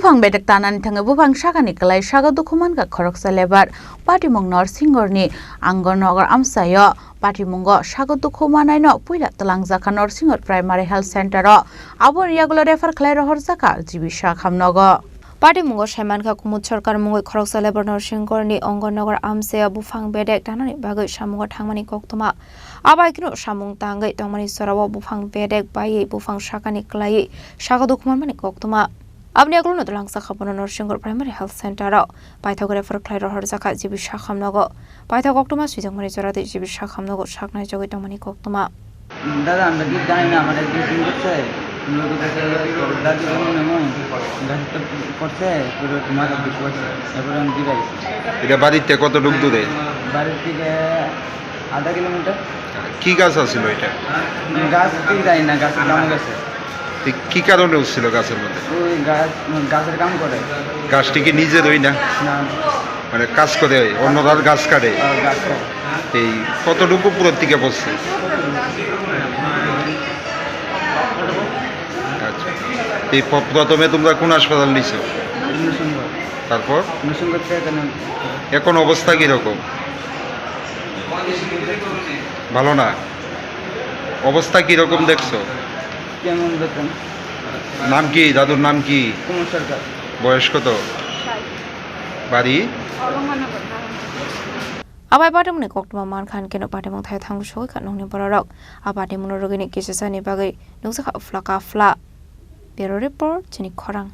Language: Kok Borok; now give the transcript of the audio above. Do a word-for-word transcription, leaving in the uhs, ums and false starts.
Buphang bedek tanani thangwi buphang sakani kwlai sago dukhu mankha khoroksa lebar. Patimung Norsinghorni Angornagar amchaio patimungo sago dukhu manaino puila twlangjakha Norsinghor Primary Health Center o. Aboni yagulo refer khlai rohorjakha G B sak hamnogo. Patimungo saimankha Kumud Sarkar mungwi khoroksa lebar Norsinghorni Angornagar amchaio buphang bedek tanani bagwi samungo thangmani koktwma. Abai kheno samung tangwi tongmani jorao buphang bedek baiwi buphang sakani kwlaiwi sago dukhu manmani koktwma. Aboni yagulono twlangjakha bono Norsinghor Primary Health Center o paithak refer khlai rohorjakha G B sak hamnogo. Paithak koktwma swijokmani joratwi G B sak hamnogo saknai jogwi tongmani koktwma. দাদা, আমরা কি জানি না, আমার একজন ফোন করছে, ফোন করছে, তোর দাদু কেমন এমন, গাছে তো পড়ছে, পুরো তোমার বিষ পড়ছে, এরপরে আমি ফিরে আসি। এটা বাড়িতে কতটুক দূরে? বাড়ির থেকে আধা কিলোমিটার। কি গাছ আছিল এটা? গাছ ঠিক জানি না, গাছের কামড় গেছে। তো কি কারণে উঠছিল গাছের মধ্যে? ওই গাছ, গাছের কাম করে। গাছটি কি নিজের ওই না? না। মানে কাজ করে ওই, অন্যরার গাছ কাটে? হ্যাঁ, গাছ কাটে। এই কতটুকু উপরের দিকে পড়ছে? আচ্ছা। এই প-, প্রথমে তোমরা কোন হাসপাতাল নিছো? নরসিংহ। তারপর? নরসিংহ থেকে এখানে। এখন অবস্থা কিরকম? ভালো না? অবস্থা কিরকম দেখছো? কেমন বেতন? নাম কি? দাদুর নাম কি? কুমার সরকার। বয়স কত? ষাট। বাড়ি? অলঙ্কানগর, Narayanpur. Abai patimungni koktwma mankha hinkhe no patimung thai thango sogwi kha nokni bororok. A patimungno rwgwini kisisani bagwi nukjakha phla ka phla. Bureau report, chini khorang.